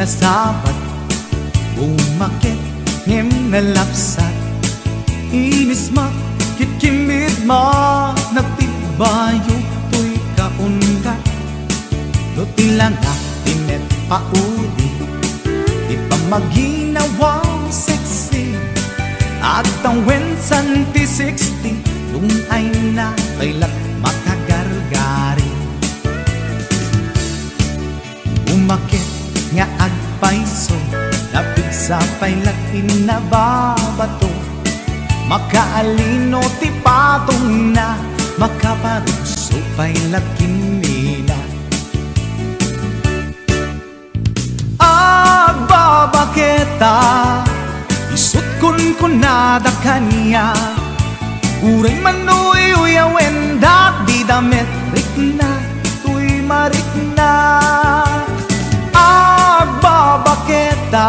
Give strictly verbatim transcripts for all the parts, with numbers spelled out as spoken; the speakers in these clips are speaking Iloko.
Nasabat, bumaket, ngem nalapsat. Inismak, kitkimmit, ma, nagtibbayo, toy kaundat. No ti langak ti met pauli, ti pammaginawa sexy, agtawen san ti sixty, dun ay na pay la makagargari. Umaket nga agpayso, napigsa pay la ti nababato. Makaalino ti patongna, makaparuso pay la kimmina. Agbabaketa, isut' kunkunada kaniak. Uray man uyuyawen da, dida met rikna, toy marikna. Agbabaketa,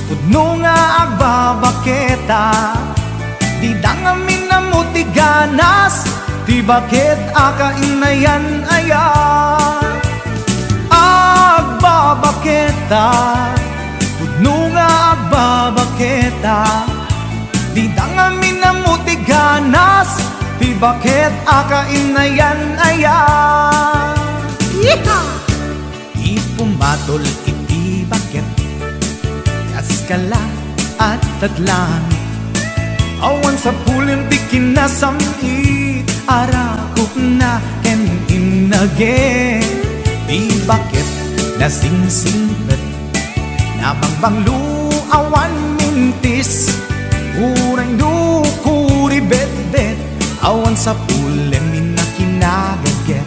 pudno nga agbabaketa, dida ngamin ammo ti ganas, ti baket a kainayan-ayan. Agbabaketa, pudno nga agbabaketa, dida ngamin ammo ti ganas, ti baket a kainayan-ayan. Yeehaw! Ti pumatol iti baket, kas kala, adda't langit. Awan sapulem ti kinasam-it, arakupna ken innage. Ti baket nasingsingpet, nabangbanglo, awan mintis. Uray no kuribetbet, awan sapulem inna kinagaget.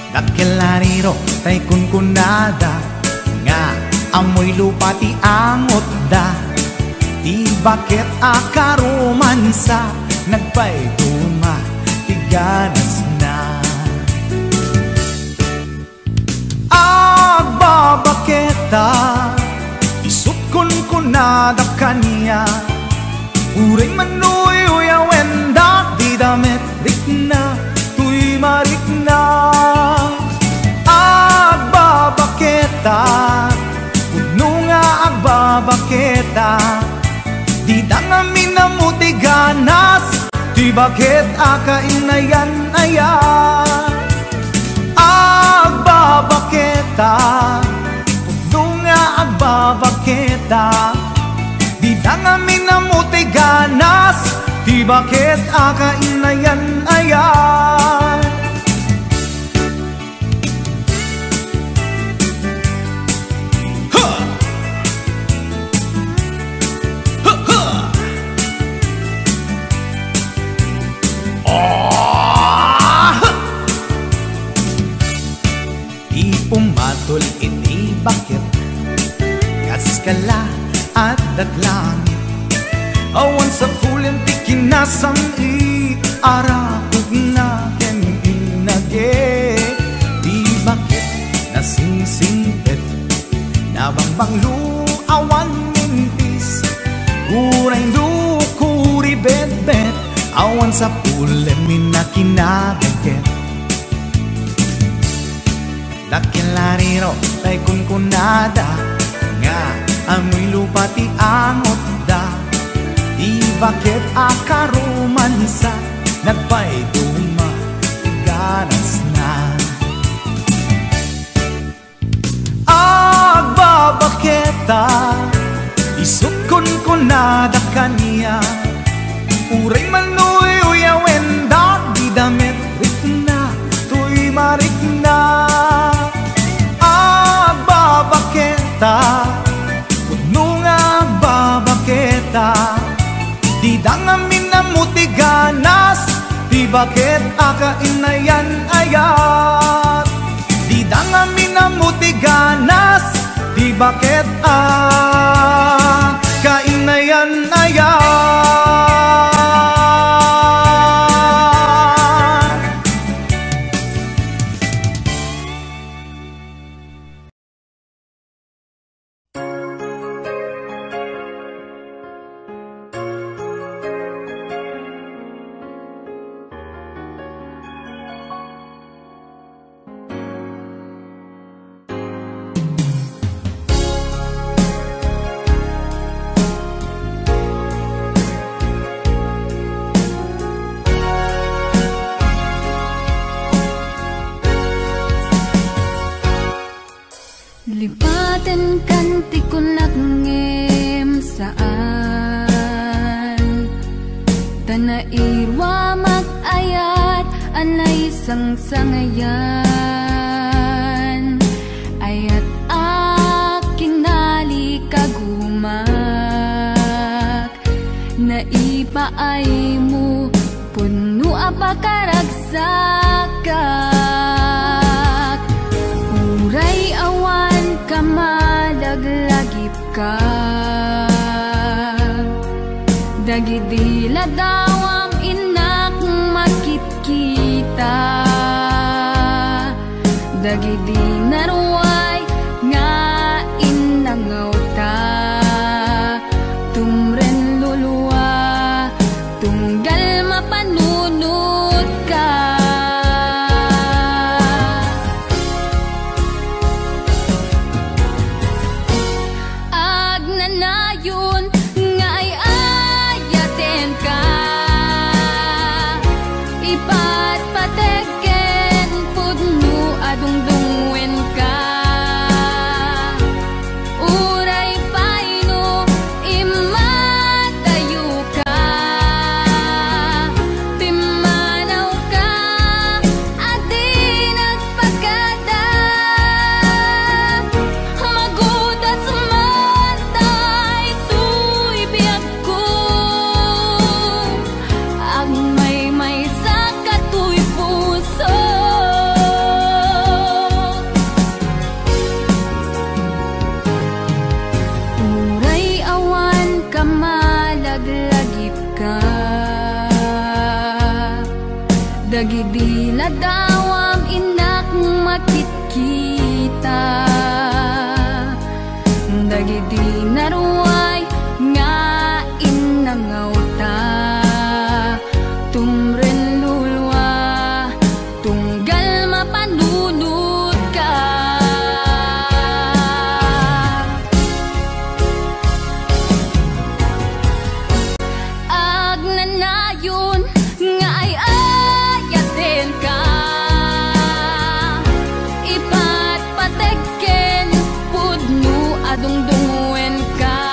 Dakkel a riro tay kunkunada nga ammoy lupa ti angotda. Ti baket a karomansa, nagpaiduma ti ganasna. Agbabaketa, isut' kunkunada kaniak. Uray man uyuyawen da, dida met rikna, toy marikna. Agbabaketa, pudno nga agbabaketa, dida ngamin ammo ti ganas, ti baket a kainayan-ayan. Agbabaketa, pudno nga agbabaketa, dida ngamin ammo ti ganas, ti baket a kainayan-ayan. Ha! Ha, ha! Ah! Ti pumatol iti baket, kas kala, adda't langit. Awan sapulem ti kinasam-it, arakupna ken innage. Ti baket nasingsingpet, nabangbanglo, awan mintis. Uray no kuribetbet, awan sapulem inna kinagaget. Dakkel a riro tay kunkunada nga ammoy lupa ti angotda. Ti baket a karomansa, nagpaiduma ti ganasna. Agbabaketa, isut' kunkunada kaniak. Uray man uyuyawen da, dida met rikna, toy marikna. Agbabaketa, pudno nga agbabaketa, dida ngamin ammo ti ganas, ti baket a kainayan-ayan. Dida ngamin ammo ti ganas, ti baket a kainayan-ayan. naisangsangayan, ayat ak kinalikagumak, naipaaymo, pudno a pakaragsakak. Uray awan ka malaglagip ka. Dagidi ladawam innak makitkita. Dagidi naruay nga innangawta. Tumren lulua, tunggal mapanunotka. Agnanayon nga ay-ayatenka, ipatpateg ken pudno a dungdungngoenka. Uray pay no immadayoka, pimmanawka a di nagpakada. Magudas man daytoy biagko, agmaymaysa katoy puso. Uray awan ka malaglagipka, dagidi ladawam innak makitkita. Dagidi naruay nga innangawta, tumren lulua, tunggal mapanunotka. Agnanayon nga ay-ayatenka, ipatpateg ken pudno a dungdungngoenka.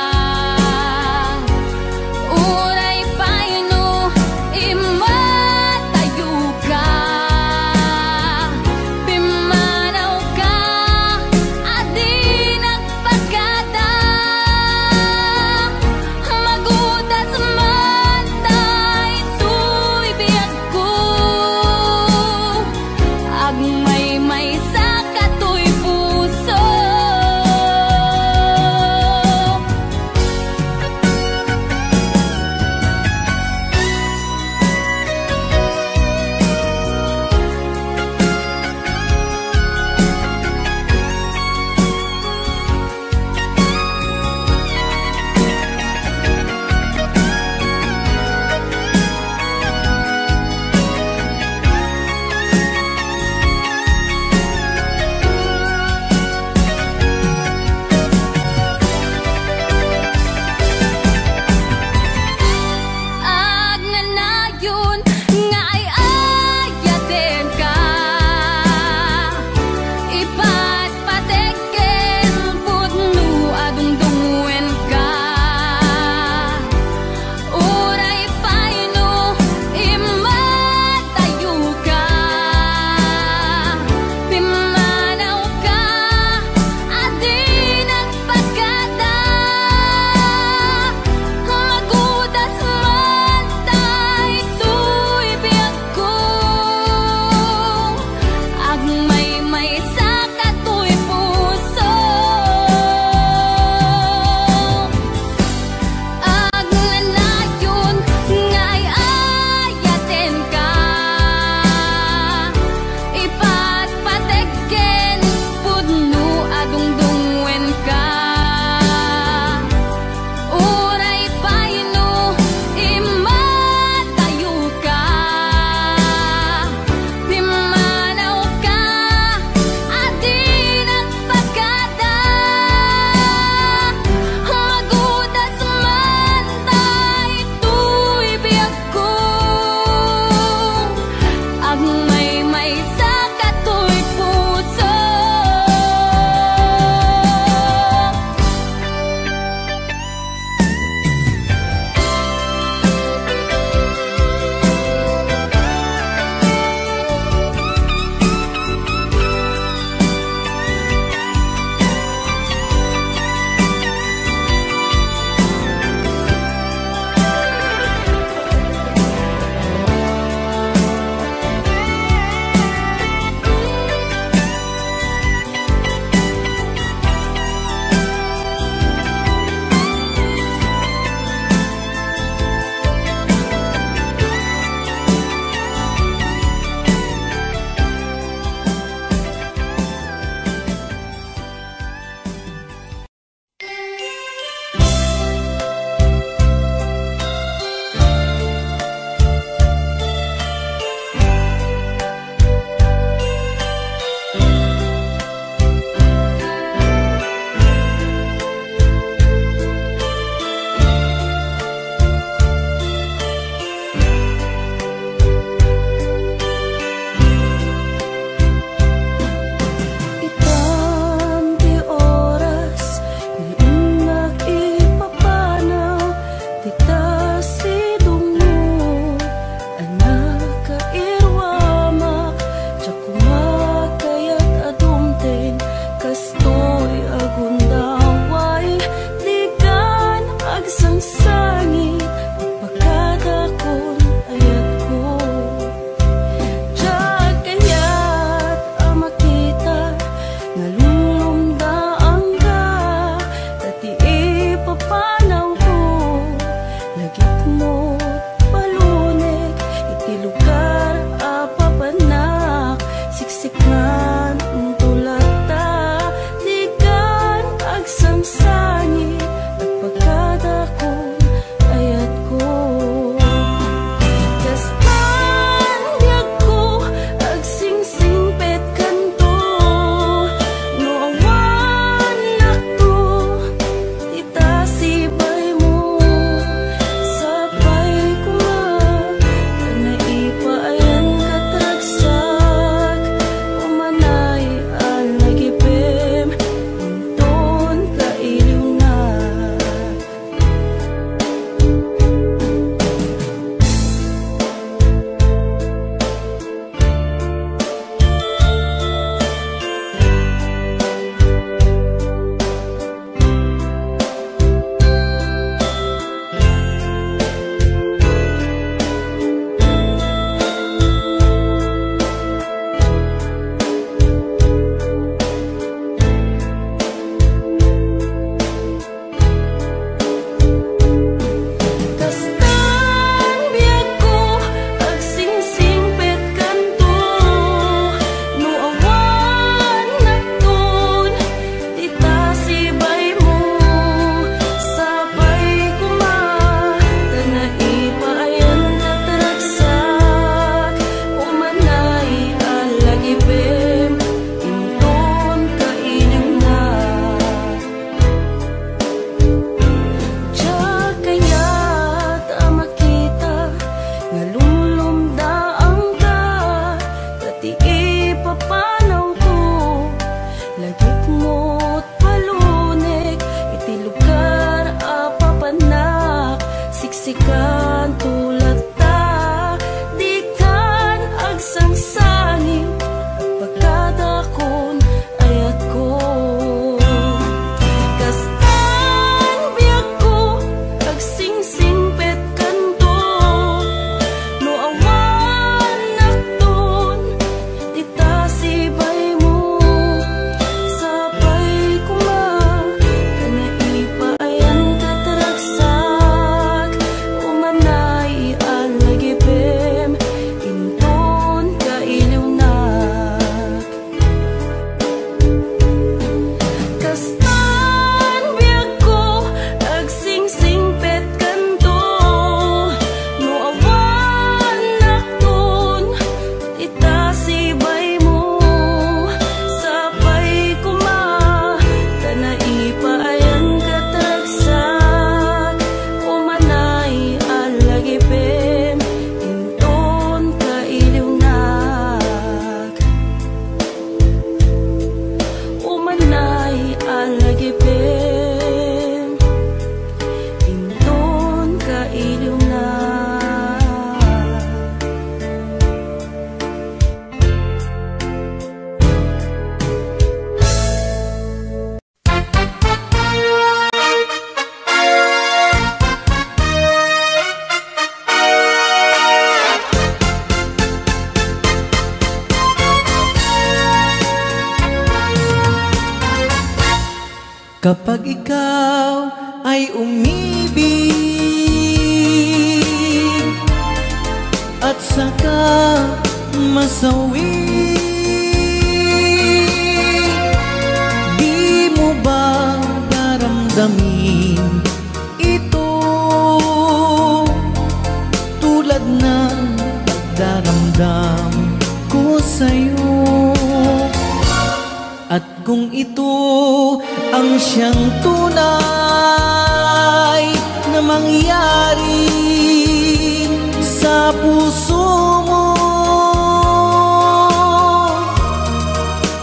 Kapag ikaw ay umibig at saka masawi, di mo ba daramdamin ito tulad ng pagdaramdam ko sa'yo? At kung ito ang siyang tunay na mangyari sa puso mo,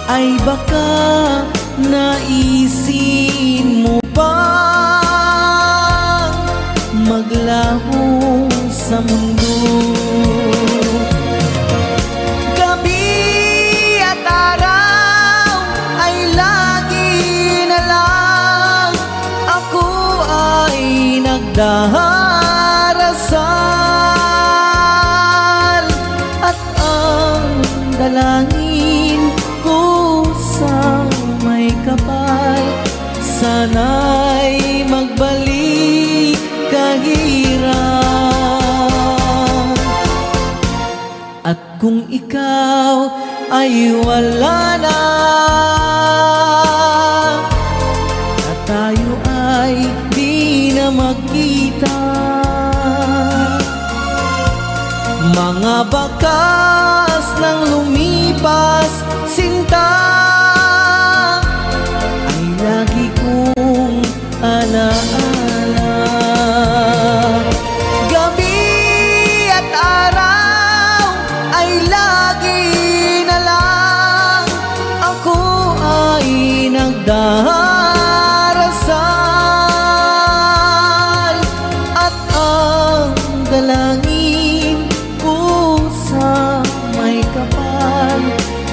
ay baka naisin mo pa maglaho sa mundo. Gabi at araw ay lagi na lang ako ay nagdarasal, at ang dalangin ko sa may kapal, sana'y magbalik kahirap. At kung ikaw ay wala na, na tayo ay di na magkita, mga bakas ng lumipas, sinta, ay lagi kong alaala. Gabi at araw ay lagi na lang ako ay nagdarasal, at ang dalangin ko sa may kapal,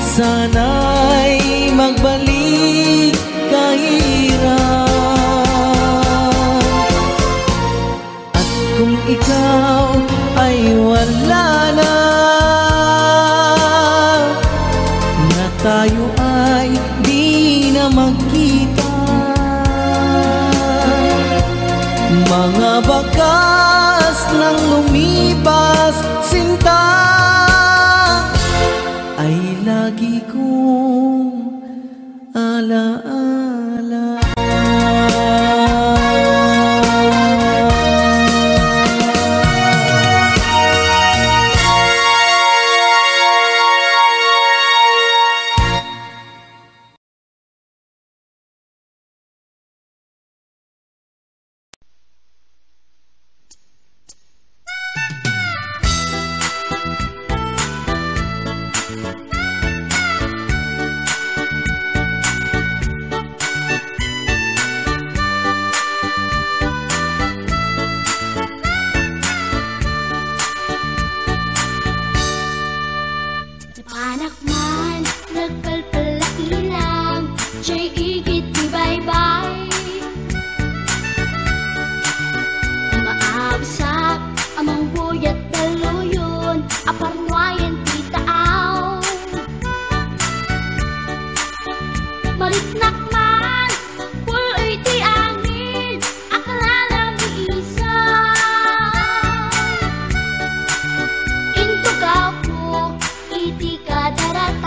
sana'y magbalik kahirap. At kung ikaw ay wala na, na tayo ay di na magkita, mga bakas ng lumipas, sinta, ay lagi kong alaala. Napanak man, nagpalpal a ilang, jay igid ti baybay. Maabsak a manguyat daluyon, a parnuayen ti taaw. Mariknak man, puloy ti angin, a kalanami isa. Intugaw ko iti kadarat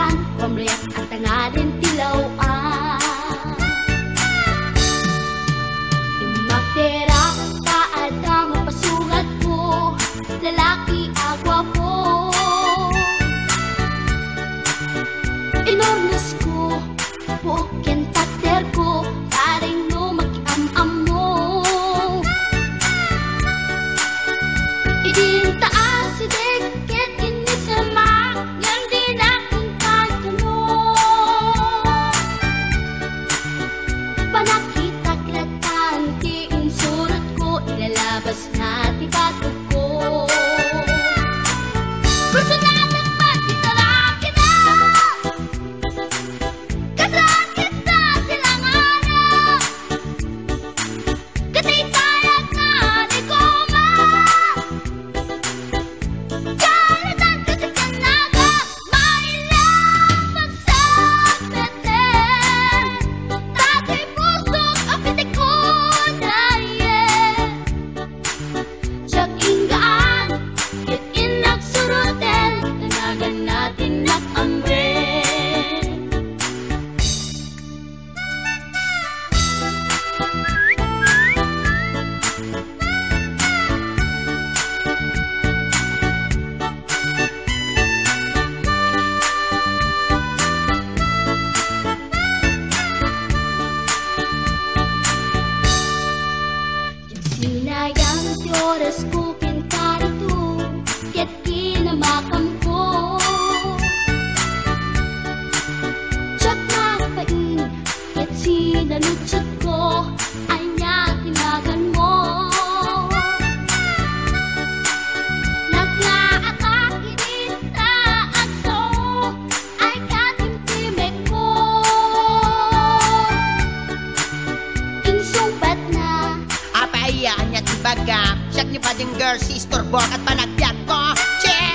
Sister Borg at panagbiag ko. Check!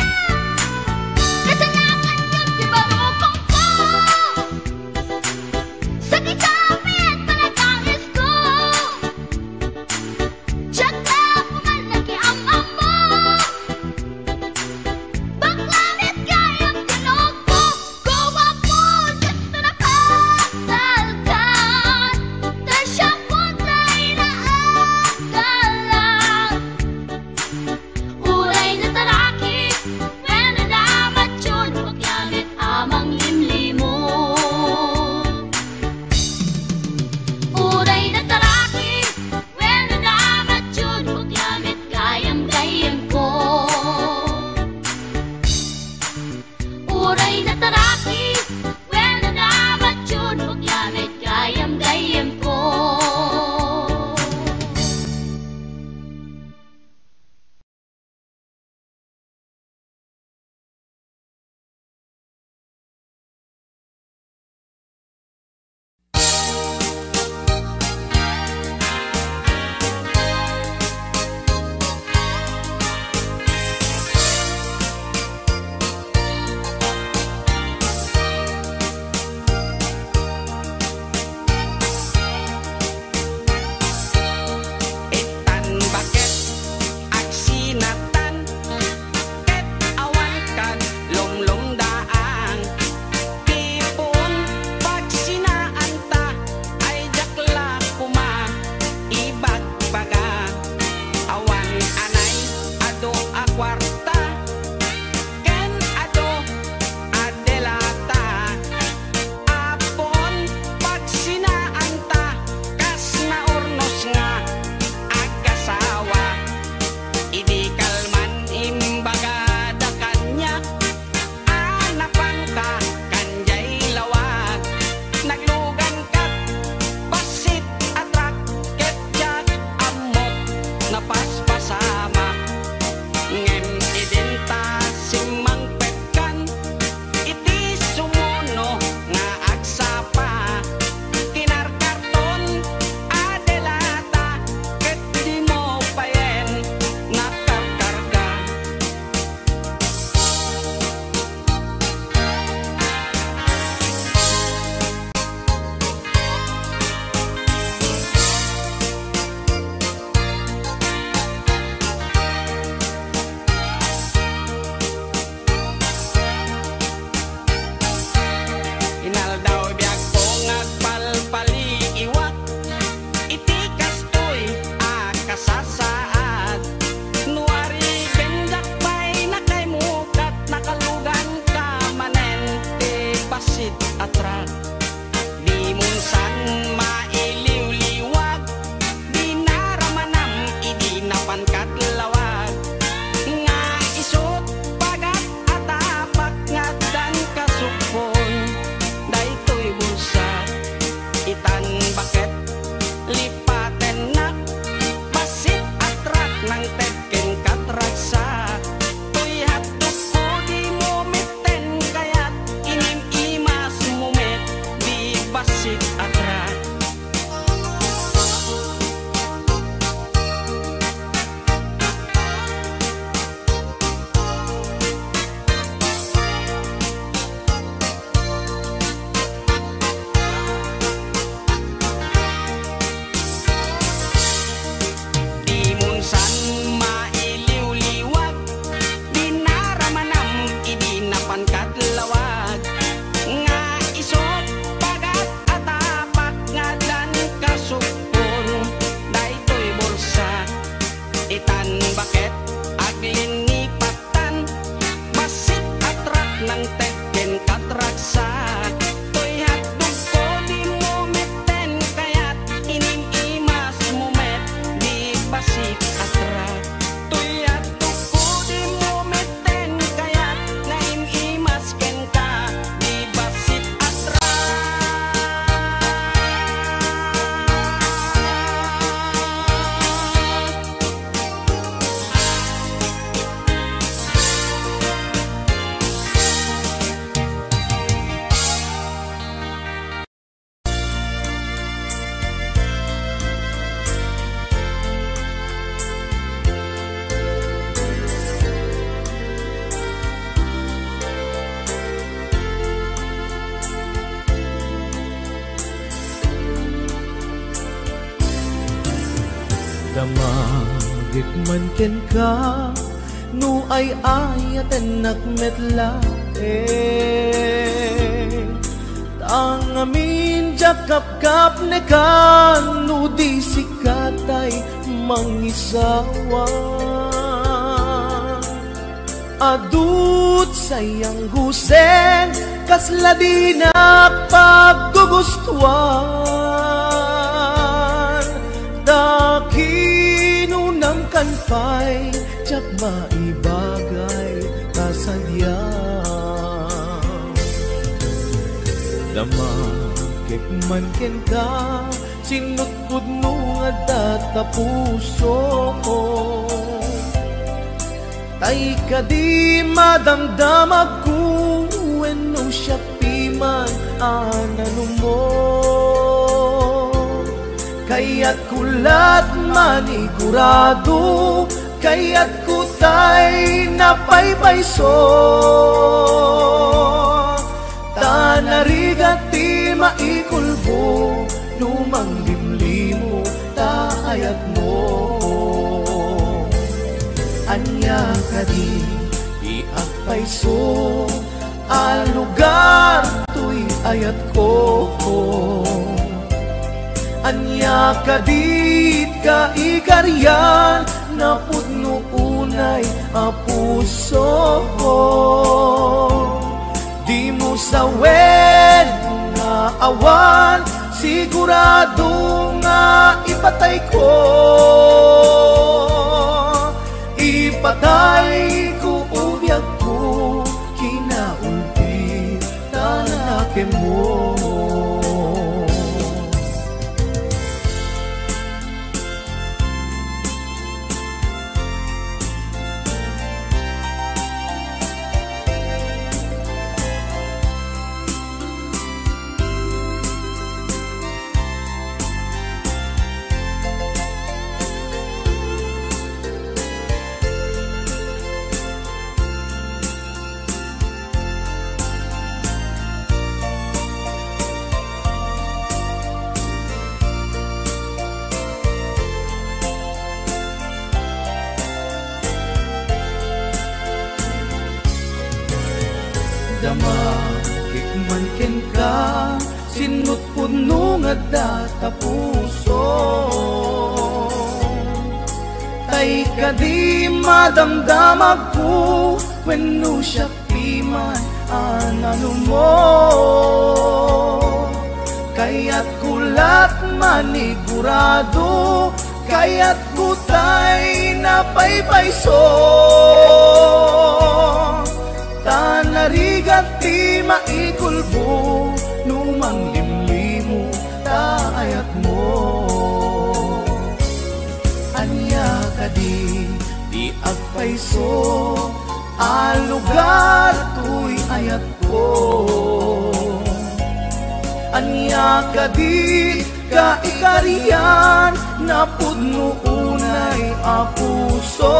Kasanakan yun, di ba, rokong ko? Sa kisapit, panagangis ko. Check na, pumalagi ang amo. Bakla met gayam tinukbo, guwapo, gusto na patalkan. Ta siya po tayo na akala. Uray na taraki, wen na matyon, bakla met amang limlimo. Uray na taraki, wen na matyon, bakla met gayam-gayam ko. Uray na taraki, wen na matyon, bakla met gayam-gayam ko. Itan baket agsinatan, ket awan kad lumlumdaan. Ti puon pagsinaanta, ay diak la koma ibagbaga. Awan anay adu a kuarta, ken adu a delata. Apo, pagsinaanta, kas naurnos nga agasawa. Idi kalman imbagada kaniak a napanka kan jay lawag. Nagluganka bassit a trak ket diak ammok napaspasama. Ngem idinta simmangpetkan iti sumuno nga agsapa, kinarkarton a delata ket dimo payen nakarkarga. Inaldaw biagko nga agpalpaliiwak iti kastoy a kasasaad. No ari ken diak pay nakaimukat, nakaluganka manen ti bassit a trak. Dimon san mailiwliwag, dinaramanam idi napankad lawag. Nga isut' pagat a tapak nga addan kasukpon daytoy bulsa. Itan baket lipatennak, bassit a trak nangted ken katragsak. Toy hotdog ko dimo metten kayat, inim-imas mo met di bassit a trak. Dimon san mailiwliwag, dinaramanam idi napankad lawag. Nga isut' pagat a tapak nga addan kasukpon daytoy bulsa. Itan baket aglinnipattan, bassit a trak nangted ken katragsak. Toy hotdog ko dimo metten kayat, inim-imas mo met di bassit a trak. Toy hotdog ko dimo metten kayat, naim-imas kenka di bassit a trak. Magek man kenka, no ay-ayatennak met laeng. Ta ngamin diak kapkapnekan, no di sika tay mangisawa. Adu't sayang gusen, kasla dinak paggugustuan. Ta kinunam kan pay, diak maibagay ta sadiak. Damakek man kenka, sinutpudno nga adda ta puso. Tay kadi madamdamagko wenno siak piman a nanumo. Kayatko lat manigurado, kayatko tay napaypayso. Ta narigat ti maikulbo no manglimlimo ta ayatmo. Ania kadi ti agpayso a lugar toy ayatko? Ania kadi ti kaikarian a pudno unay a puso? Dimo sawen nga awan sigurado nga ipatayko. Ipatayko o biagko, kinaulbit ta nakemmo. Damakek man kenka, sinutpudno nga adda ta puso. Tay kadi madamdamagko wenno siak piman a nanumo. Kayatko lat manigurado, kayatko tay napaypayso. Ta narigat ti maikulbo no manglimlimo ta ayatmo. Ania kadi ti agpayso a lugar toy ayatko? Ania kadi kaikarian a pudno unay a puso?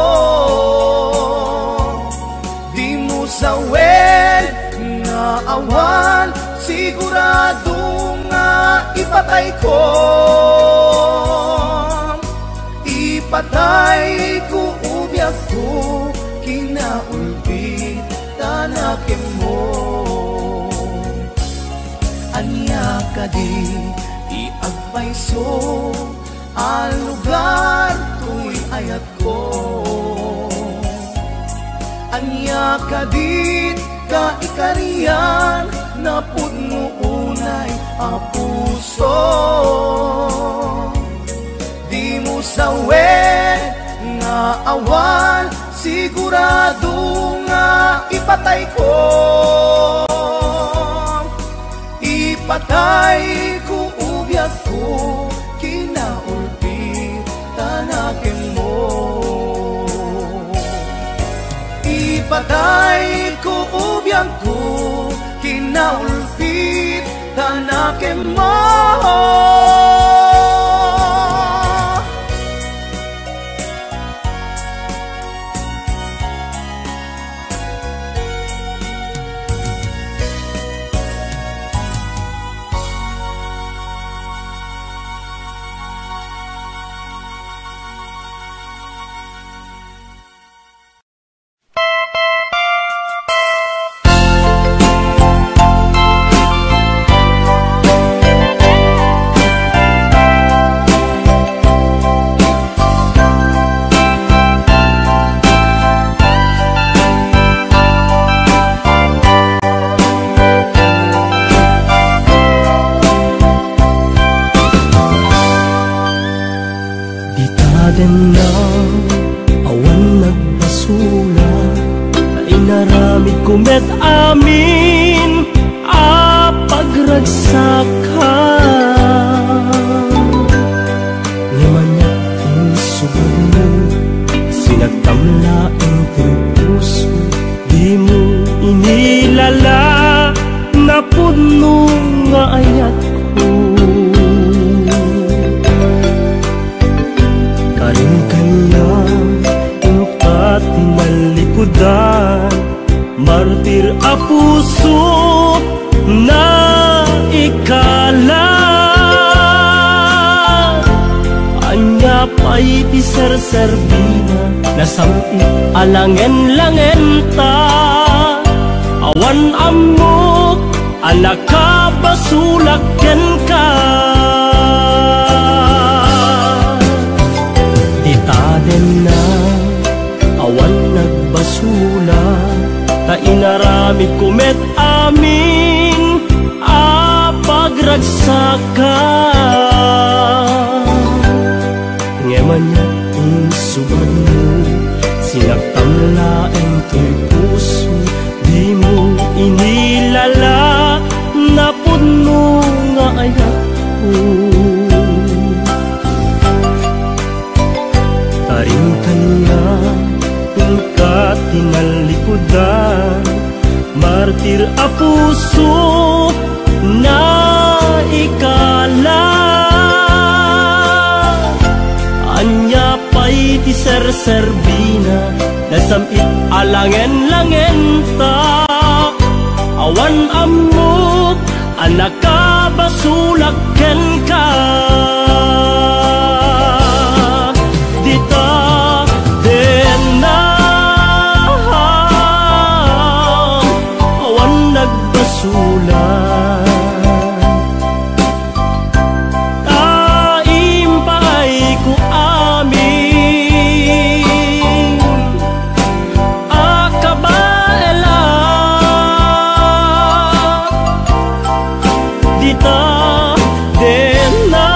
Dimo sawen nga awan sigurado nga ipatayko. Ipatayko o biagko, kinaulbit ta nakemmo. Ania kadi ti agpayso a lugar toy ayatko? Ania kadi kaikarian a pudno unay a puso? Dimo sawen nga awan sigurado nga ipatayko. Ipatayko o biagko, kinaulbit ta nakemmo. Ipatayko o biagko, kinaulbit ta nakemmo. Saka, ngem ania ti insubadmo, sinagtam laeng ti puso, dimo inilala, napudno nga ayatko. Karin kaniak, inka ti nalikudan, martir a puso, naikala. Ania pay ti serserbina, nasam-it a langen-langenta. Awan ammok a nakabasolak kenka. Dita denna, awan nagbasolak, ta inaramidko met amin a pagragsakak. Ngem ania insubadmo, sinagtam laeng toy puso, dimo inilala, napudno nga ayatko. Karin kaniak, inka ti nalikudan, martir a puso, naikala. Ania pay ti serserbina, nasam-it a langen-langenta. Awan ammok a nakabasolak kenka. Dita denna, awan nagbasolak. Ta impaayko amin a kabaelak. Dita denna,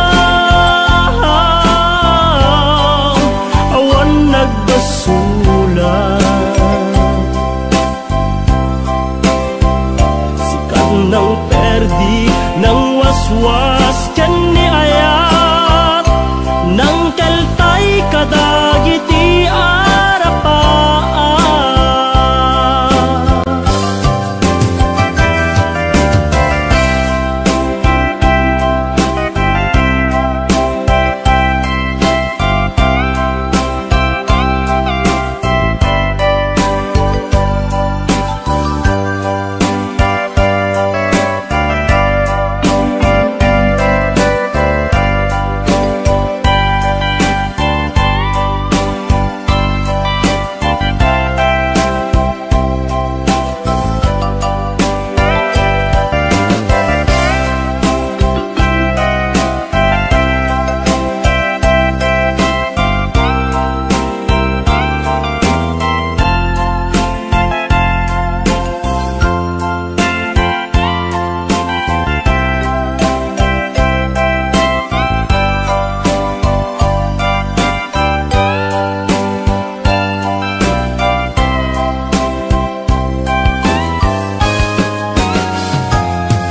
awan nagbasolak. Sika ti nangperdi, nangwaswas ken ni ayat, nangkeltay kadagiti arapaak.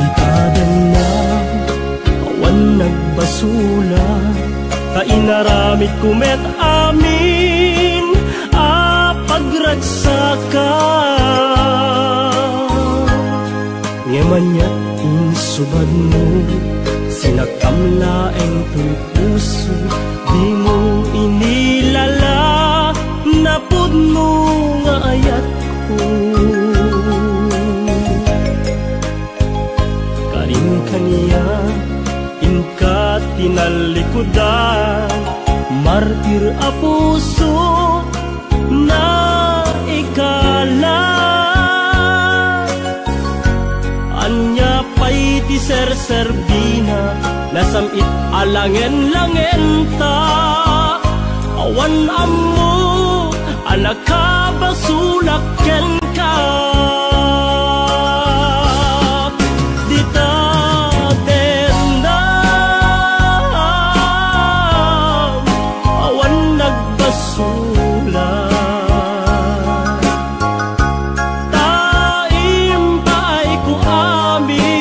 Ita denna, awan nagbasolak, ta inaramidko met amin a pagragsakak. Ngem ania insubadmo, sinagtam laeng toy puso, dimo inilala, napudno nga ayatko. Karin kaniak, inka ti nalikudan, martir a puso, naikala. Ania pay ti serserbina, nasam-it a langen-langenta. Awan ammo a nakabasolak kenka. Dita denna, awan nagbasolak. Ta impaayko amin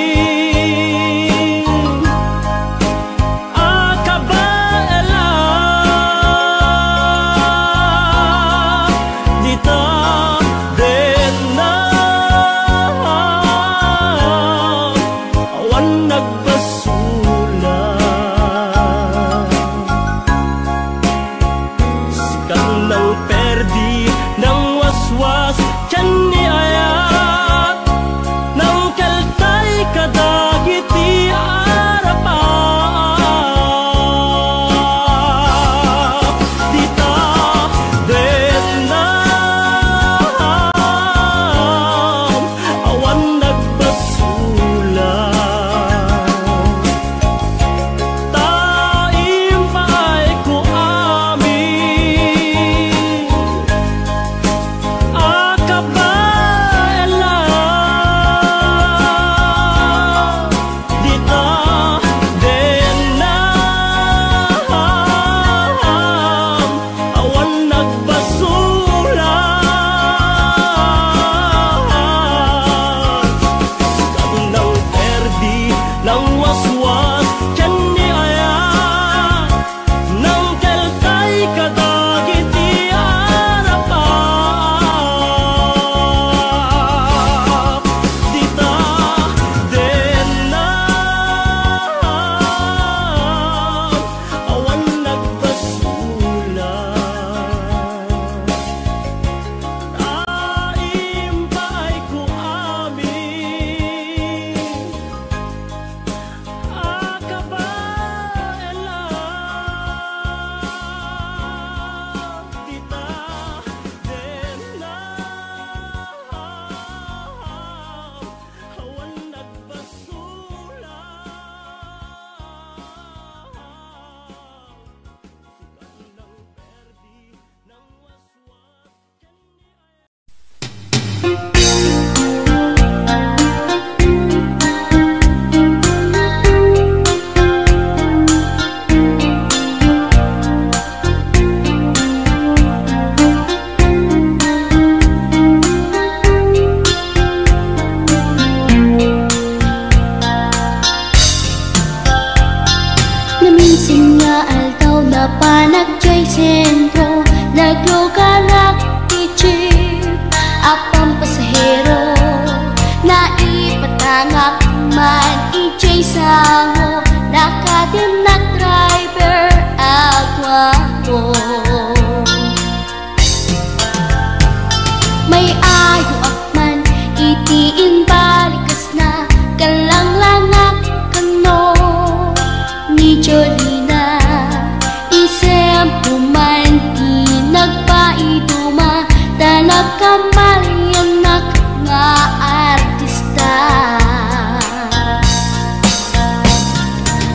Ipatangak man idiay sango, nakadennak driver a guapo. May ayoak man iti imbalikasna, kallanglangak kano ni Jolina. Isempo man ti nagpaiduma, ta nagkamaliannak nga artista.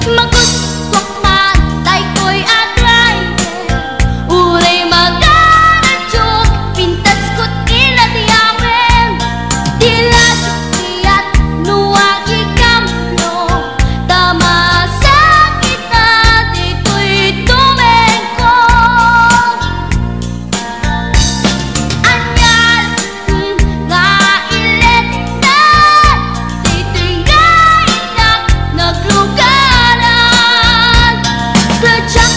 Magustuak man daytoy a driver, uray magaradyok, pintasko ti ladiawen. Ti ladiat no agikambio, ta masakit na ditoy tumengko. Ania nga iletna ditoy nga innak naglugaran. Kadiak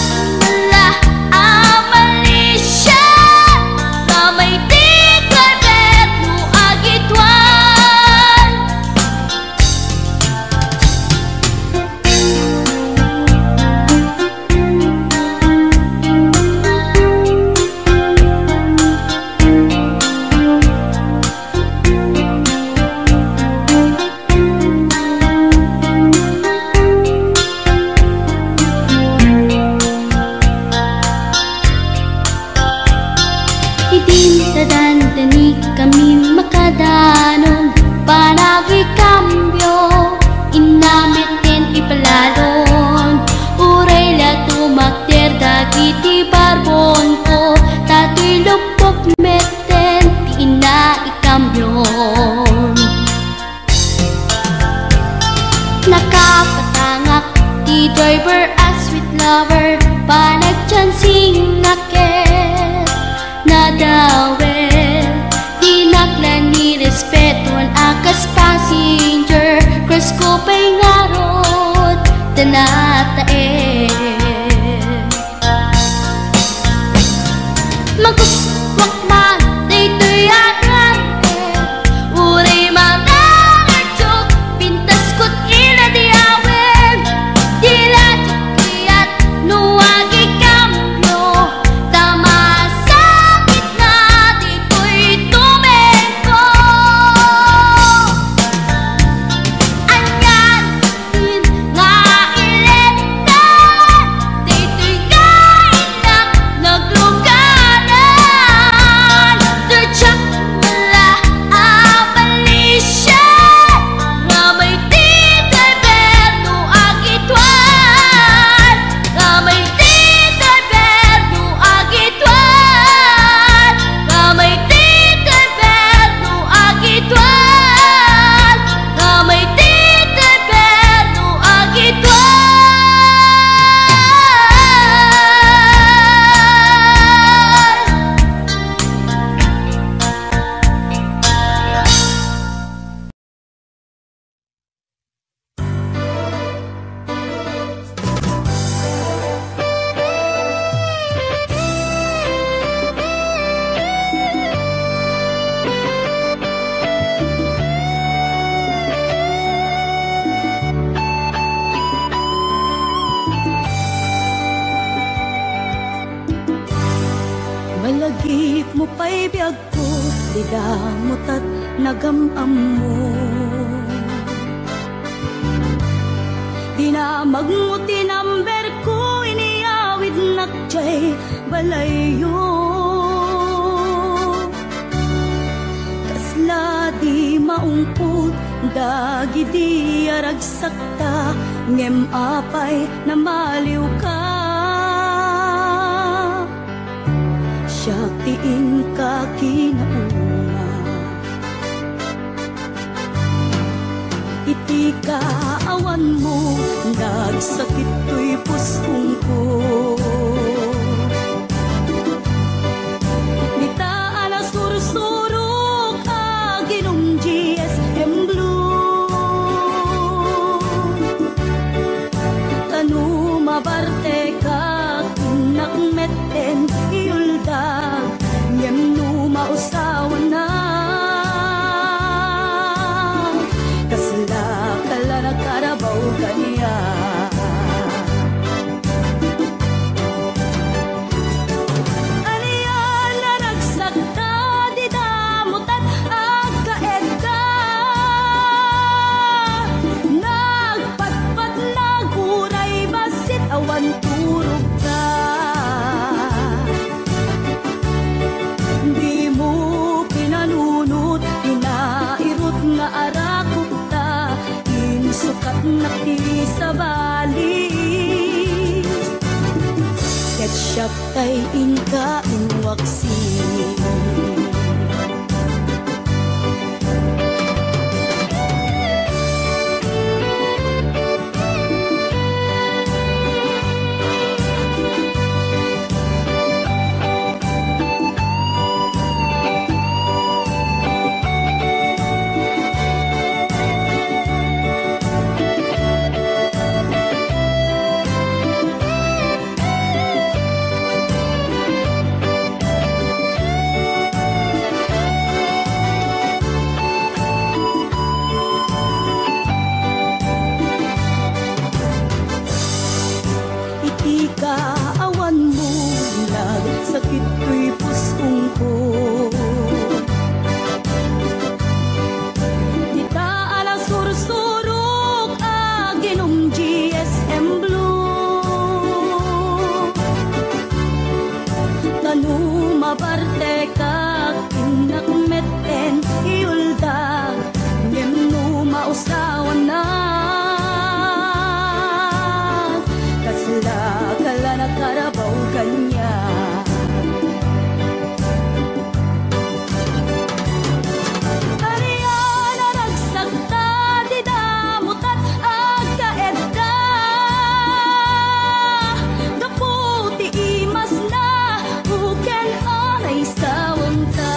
la a malisia, nga may ti driver no agituan. Idin ta dandani kami makadanon, panagikambio, inna metten ipalalon. Uray la tumakder dagiti barbonko, ta toy luppok metten ti inna ikambion. Nakapatangak ti driver a sweet lover, panagchancingak ket nadawel. Dinak la nirespetuan a kas passenger, crush ko pay ngarud ta nataeng. Magustuak man daytoy a driver, uray magaradyok, pintasko ti ladiawen. Ti ladiat no agikambio, ta masakit na ditoy tumengko. Ania nga iletna ditoy nga innak naglugaran. Kadiak la a malisia, nga may ti driver no agituan. Nga may ti driver no agituan. Nga may ti driver no agituan. Nga may ti driver no agituan. Malagipmo pay biag ko, dida mo tat nagam-ammo. Dinamagmo ti number ko, iniyawidnak jay balayyo. Kasla di maungpot dagidi a ragsakta, ngem apay namaliwka. Siak ti inka kinauma. Iti kaawanmo, nagsakit toy puskongko. Dita a nasursurok, aginom G S M Blue. Ta no mabartekak, innak metten iuldag, ngem no mausawannak, Nakisabali, ket siak tay inka inwaksi. Iti kaawan mo, nagsakit toy pusongko. Dita a nasursurok, aginom G S M Blue. Kano mabartekak, innak metten iulda. Ngem no mausawannak, kasla kala nakarabaw kaniak. Ania a ragsakta, dida mutat agkaedda. Gapu ti imasna, uken a naisawangta.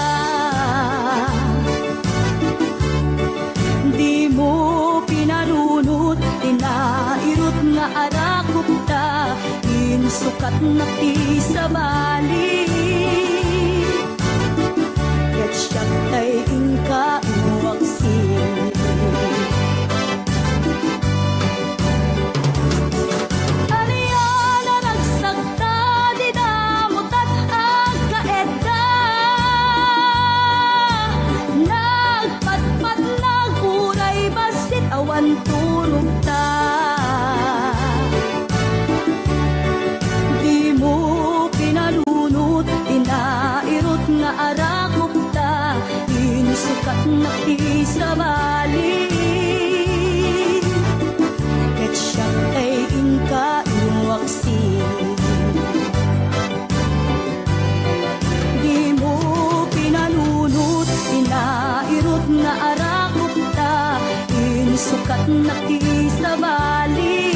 Dimo pinarunot ti nairut nga arakupta, insukatnak ti sabali. Ket siak tay inka inwaksi. Ania a ragsakta, dida mutat agkaedda. Nagpatpatnak uray bassit awan turogta. Dimo pinarunot ti nairut nga arakupta, insukatnak ti sabali. Ket siak tay inka inwaksi. Dimo pinanunot ti nairut nga arakupta, insukatnak ti sabali.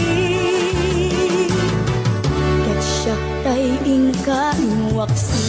Ket siak tay inka inwaksi.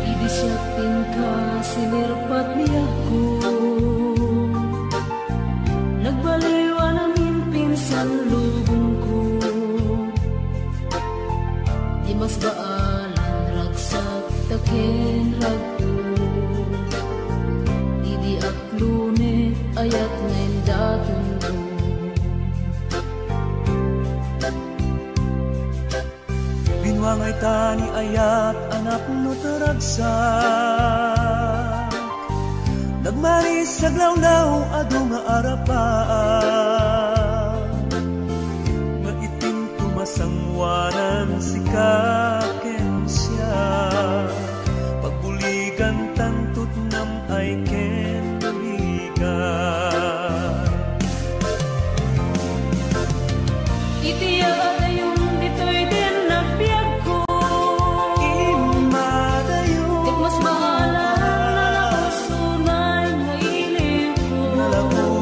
Idi siak ti inka sinirpat biagko, nagbaliw a naminpinsan lubongko. Di mas baalan ragsakta ken ragko. Idi ak lunet, ayat nga indatonko. Binuangay ta ni ayat a napno ti ragsak. Nagmaris aglawlaw adu nga arapaak. Nga itim ti masangoanan sika ken siak. Pagbuligan tanto ti nam-ay ken bigat. Iti adayon ditoy ti nagbiagko. Immadayon. Ket mas baalan a napuso nga iliwko. Nalako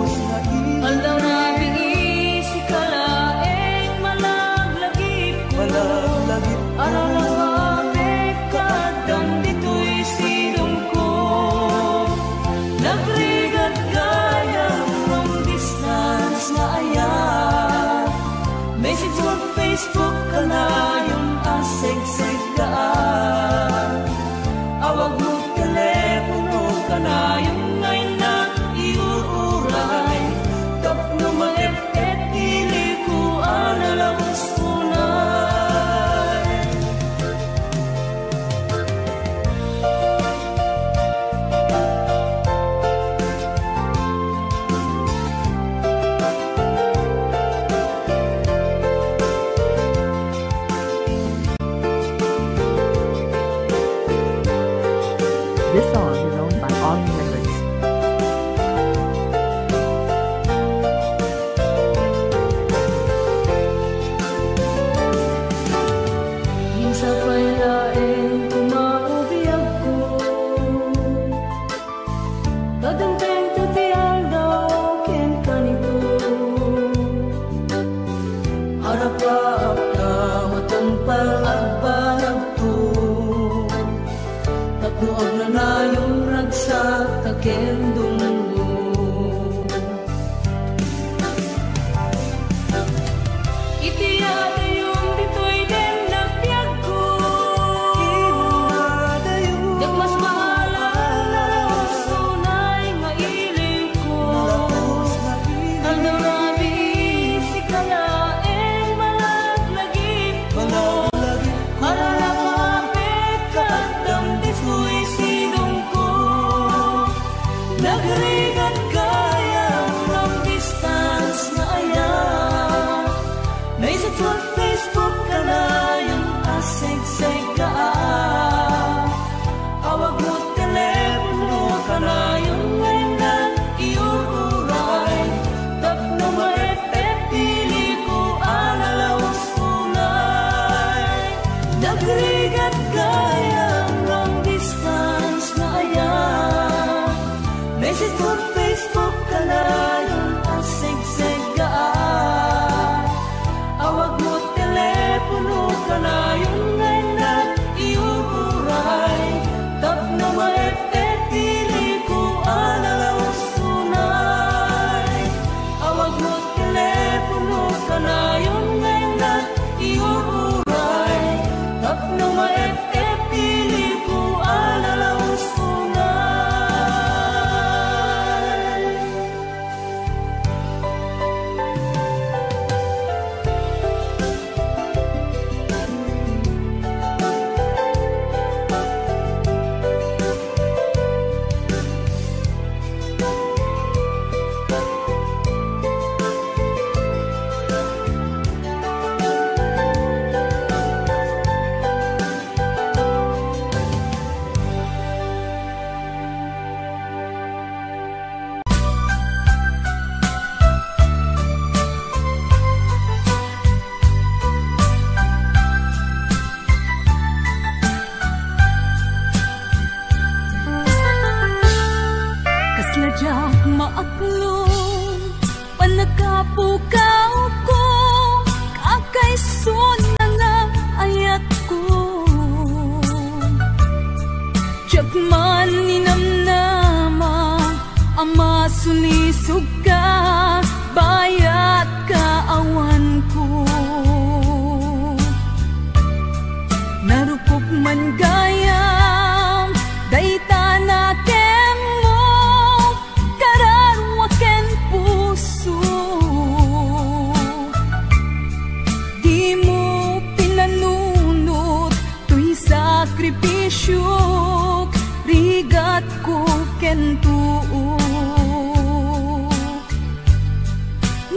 Pukawko, kakaisunna nga ayatko. Diak man ninamnama a masulisog ka, bayat ka awanko. Narukop man gayam dayta nakemmo, kararua ken puso. Dimo pinanunot toy sakripisiok, rigatko ken tuok.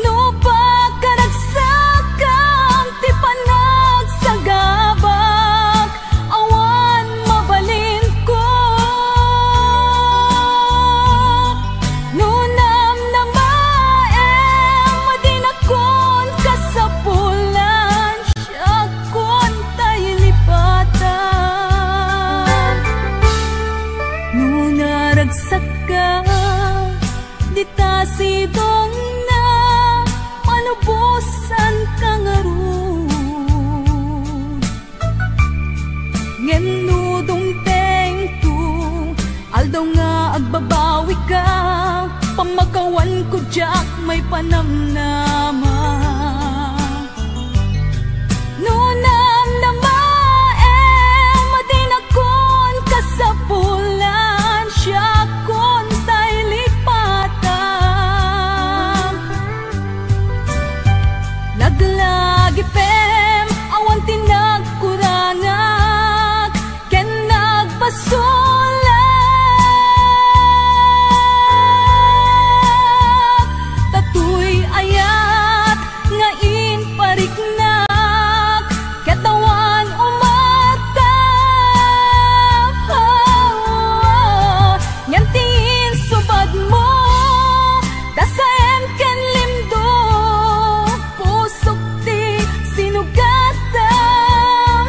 No pakaragsakam ti panagsagabak, awan mabalinko. No namnamaem a dinakon kasapulan, siakon tay lipatan. No naragsakka, dita sidongna, palubosanka ngarud. Ngem no dumtengto, aldaw nga agbabawika, pamakawanko diak maipanamnama. No namnamaem a dinakon kasapulan, siakon tay lipatan. Laglagipem, awan ti nagkurangak ken nagpasulak. Ta toy ayat nga impariknak, ket awan umartam. Ngem ti insubadmo, dasaem ken limdo, pusok ti sinugatam.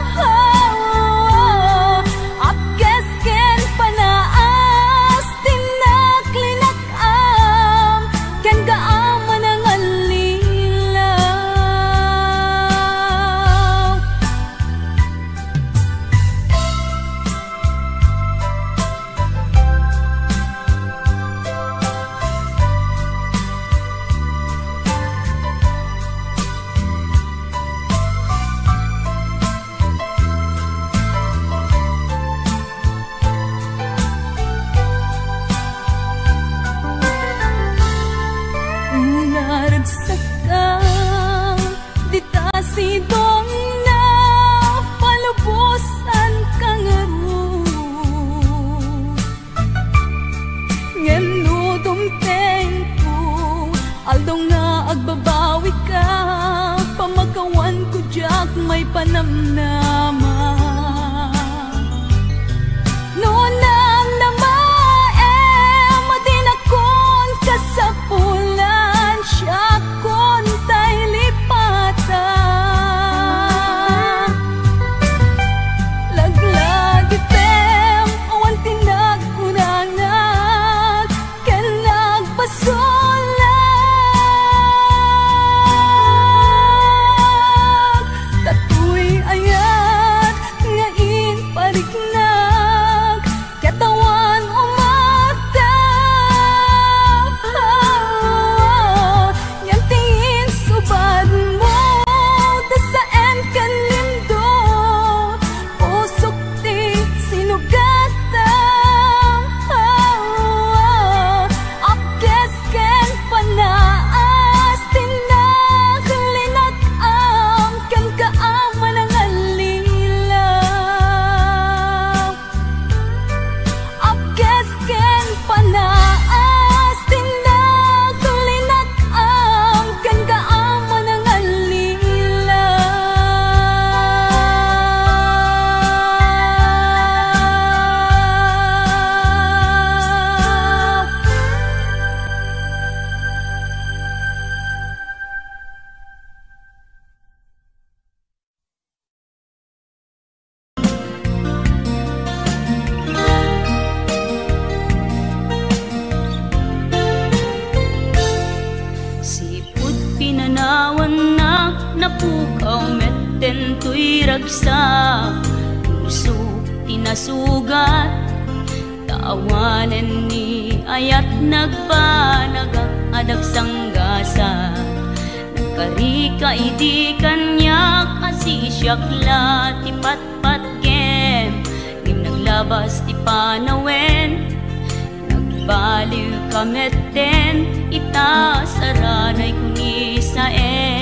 Apkes ken panaas ti naklinak-am ken gaam a nangallilaw. Unaragsak ka, dita sidongna, palubosanka ngarud. Ngem no dumtengko, aldaw nga agbabawika, pamakawanko diak maipanamnama. No namnamaem a dinakon kasapulan, siakon tay lipatan. Laglagipem, awan ti nagkurangak ken nagpasulak. Ta toy ayat Pukaw met daytoy ragsak, pusok ti nasugat. Ta awanen ni ayat nagbanagak a dagsanggasat. Nagkarika idi kaniak a sisiak la ti patpatgem, ngem naglabas ti panawen. Nagbaliwka metten ita saranay kunisaen.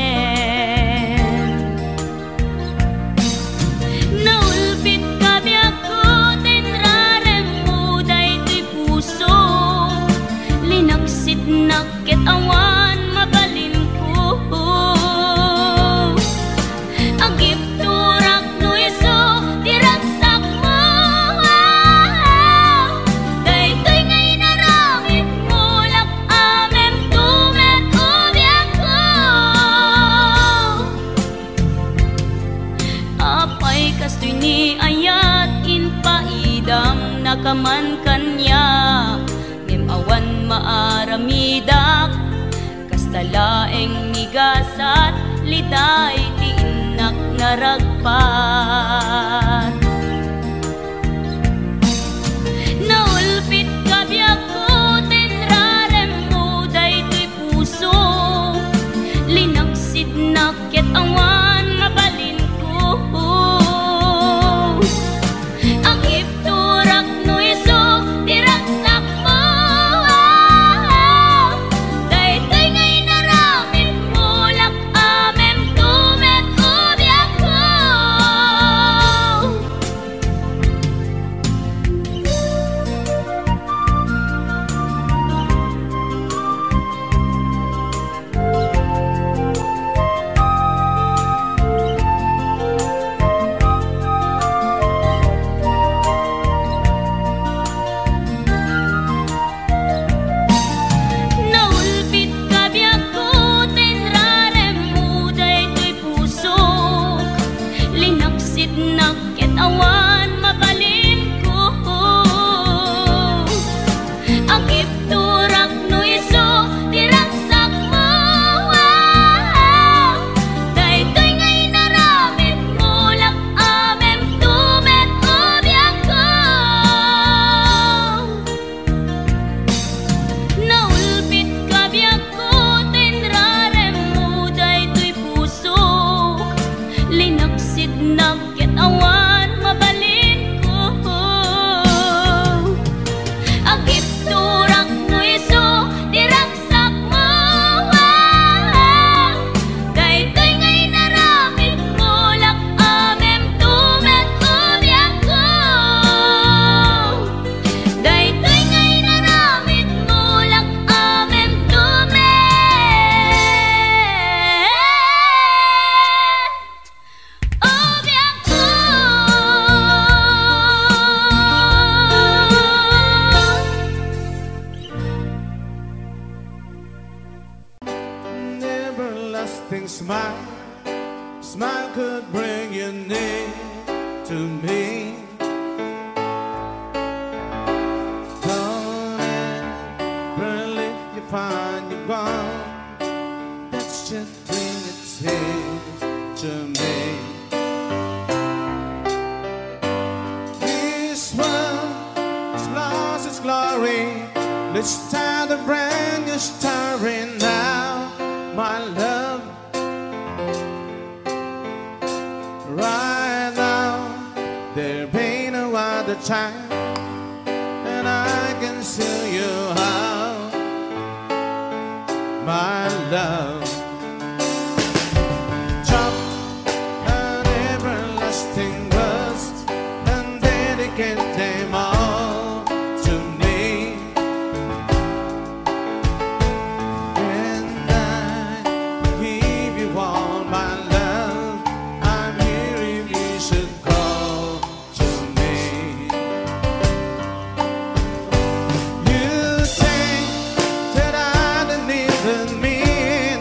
Naulpitka biagko ta inraremmo daytoy puso. Linaksitnak ket awan mabalinko. Agipturak no isu ti ragsakmo. Daytoy nga inaramidmo, lak-amemto met o biagko. Apay kastoy ni ayat, impaidamnaka man kaniak, ngem awan maaramidak. Kasta laeng ni gasat, liday ti innak naragpat. Naulpitka biagko ta inraremmo daytoy puso. Linaksidnak ket awan mabalinko. Agipturak no isu ti ragsakmo. Daytoy nga inaramidmo, lak-amemto met o biagko. Naulpitka biagko ta inraremmo daytoy pusok. Linaksidnak ket awan mabalinko. Agipturak no isu ti ragsakmo. Daytoy nga inaramidmo, lak-amemto met o biagko. Naulpitka biagko ta inraremmo daytoy pusok. Linaksidnak ket awan mabalinko. Agipturak no isu ti ragsakmo. Daytoy nga inaramidmo, lak-amemto met o biagko. Daytoy nga inaramidmo, lak-amemto met o biagko. An everlasting smile, smile could bring you near to me. Don't ever leave your find your ground. That's just bring it here to me. This world has lost its glory. Let's start a brand new story now, my love. Right now, there be no other time, and I can show you how, my love. Drop an everlasting rose and dedicate them all to me. And I give you all my love. I'm here if you should call to me. You think that I don't even mean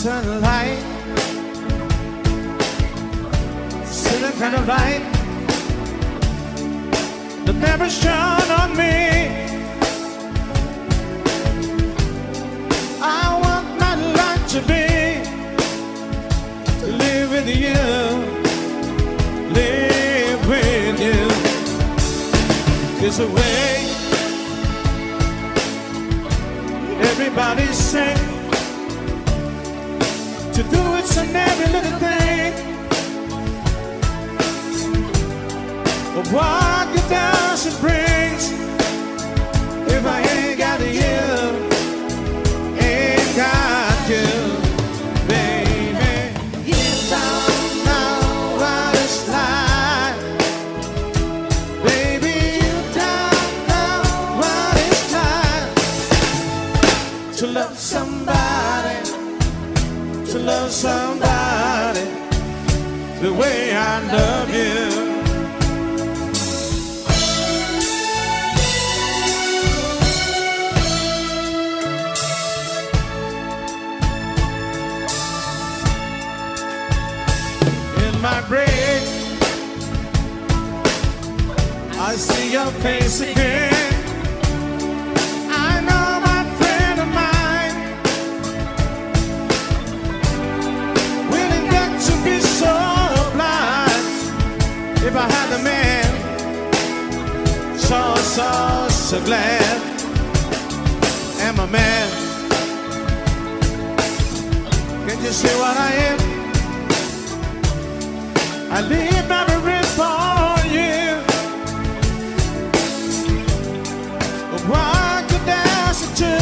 The light, see the kind of light that never shone on me. I want my life to be to live with you, live with you. It's a way everybody say to do it in every little thing. But what good does it bring if I ain't got you, ain't got you, baby? You don't know what it's like, baby. You don't know what it's like to love somebody, to love somebody the way I love you. In my brain, I see your face again. I know, my friend of mine, willing not to be so blind. If I had a man, so, so, so glad. I'm a man. Can you see what I am? I leave everything for you. What good does it do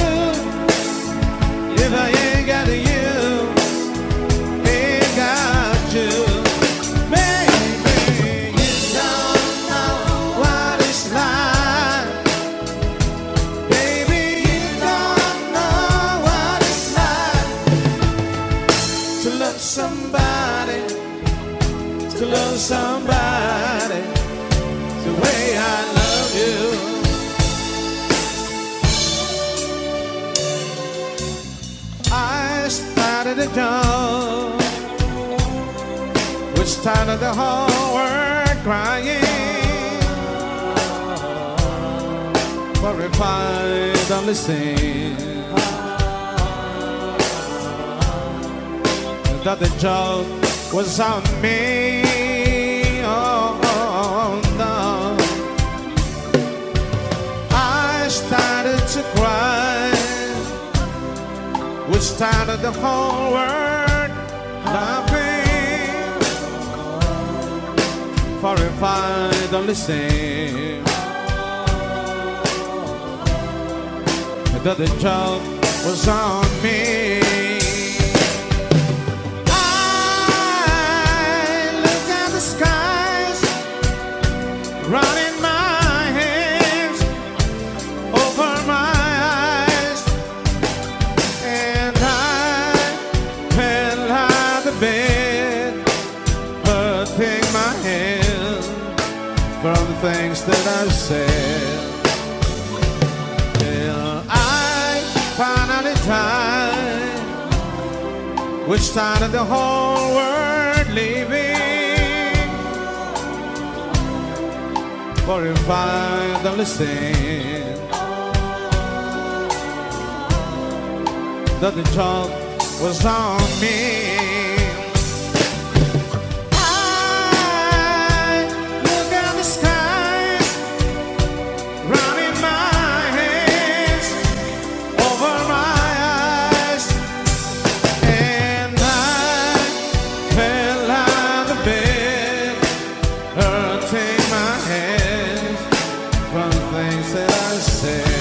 if I ain't got you? Ain't got you. Baby, you don't know what it's like. Baby, you don't know what it's like to love somebody, to love somebody the way I love you. I started a joke, which started the whole world crying. But if I don't listen, that the joke was on me. Oh, oh, oh, no. I started to cry, which started the whole world laughing. For if I don't listen, that the joke was on me. I look at the skies, running my hands over my eyes, and I fell out of bed, hurting my head from things that I said. Till I finally die, which started the whole world leaving. For if I don't listen, that the joke was on me. I look at the skies, running my hands over my eyes, and I fell out of bed, hurting my head from things that I said.